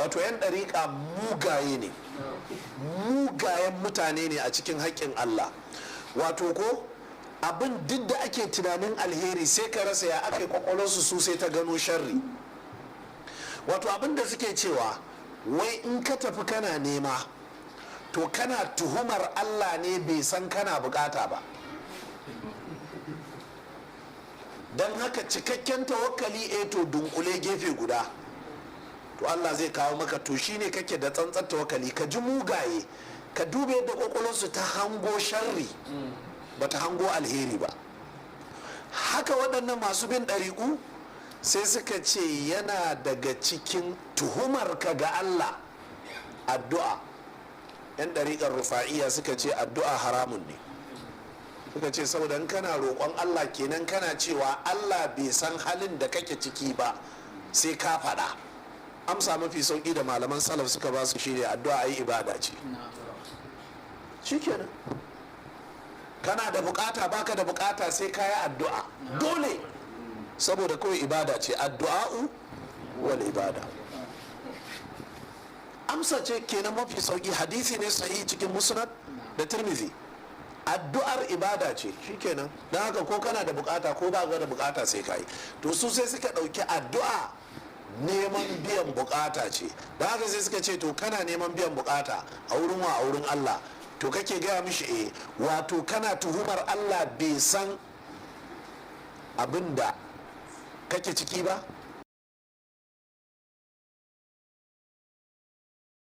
Wato 'yan ɗariƙa mugaye ne, mugayen mutane ne a cikin haƙƙin Allah. Wato ko abin duk da ake tunanin alheri, sai ka rasa ya aka yi kwakwalwarsu su sai ta gano sharri. Wato abin da suke cewa, wai in ka tafi kana nema, to kana tuhumar Allah ne bai san kana bukata ba. Don haka cikakken tawakkali, eh, to dunkule gefe guda, to Allah zai kawo maka. To shine kake da tsantsar tawakkali. Ka ji mugaye, ka dube yadda kwakwalwarsu ta hango sharri, ba ta hango alheri ba. Haka waɗannan masu bin ɗariƙu sai suka ce yana daga cikin tuhumar ka ga Allah addu'a. 'Yan ɗariƙar Rufa'iya suka ce addu'a haramun ne. Suka ce saboda in kana roƙon Allah, kenan kana cewa Allah bai san halin da kake ciki ba, sai ka faɗa. Amsa mafi sauƙi da malaman salaf suka ba su shine addu'a ai ibada ce. Shikenan, kana da bukata, baka da bukata, sai ka yi addu'a dole, saboda kawai ibada ce. Addu'a'u wal ibada. Amsa ce kenan mafi sauki. Hadisi ne sahihi cikin Musnad da Tirmidhi. Addu'ar ibada ce, shikenan. Don haka ko kana da bukata ko ba da bukata, sai ka yi. To su sai suka ɗauki addu'a neman biyan bukata ce. Don haka sai suka ce, to kana neman biyan bukata a wurin wa? A wurin Allah. To kake gaya mishi, eh, wato kana tuhumar Allah bai san abin da kake ciki ba.